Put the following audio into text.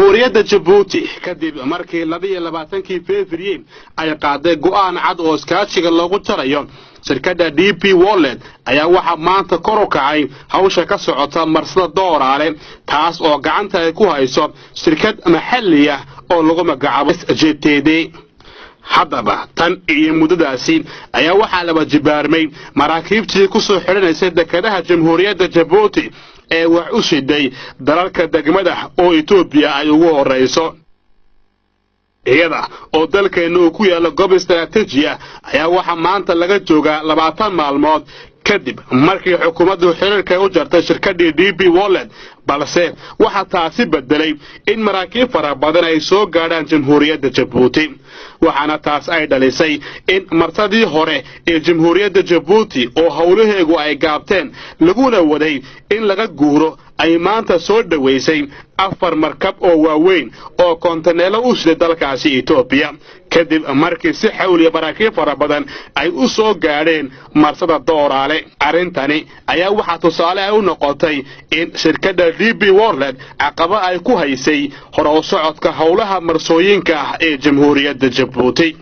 Jamhuuriyadda Jabuuti, kadib markii 22-kii February ay qaaday go'aan cad oo iskaashiga loogu jarayo shirkadda DP World, ayaa waxaa maanta kor u kacay hawsha ka socota marsada Dooraale, taas oo gacanta ay ku hayso shirkad maxalli ah oo lagu magacaabo SJTD. Haddaba tan iyo muddadaasi ayaa waxaa laba jibaarmay maraakiibtii ku soo xidhanaysay dekedaha Jamhuuriyadda Jabuuti ee wax u siday dalalka degmada oo Etoobiya ay ugu horrayso. Iyada oo dalkeenna uu ku yaallo goob istaraatiiji ah, ayaa waxaa maanta laga joogaa 20 maalmood kadib markii xukuumaddu xiriirka u jartay shirkaddii DP World, balse waxaa taasi bedelay in maraakiib fara badan ay soo gaadhaan Jamhuuriyadda Jabuuti, waxaana taas ay dhalisay in martadii hore ee Jamhuuriyadda Jabuuti oo howlaheegu ay gaabteen laguna waday in laga guuro ay maanta soo dhowaysay 4 markab oo waaweyn oo kontaneelo u siday dalkaasi Etoobiya, kadib markii si xawliya maraakiib fara badan ay u soo gaadheen marsada Dooraale. Arrintani ayaa waxaa tusaale ay u noqotay in shirkadda DP World caqaba ay ku haysay hore u socodka howlaha marsooyinka ah ee Jamhuuriyadda Jabuuti.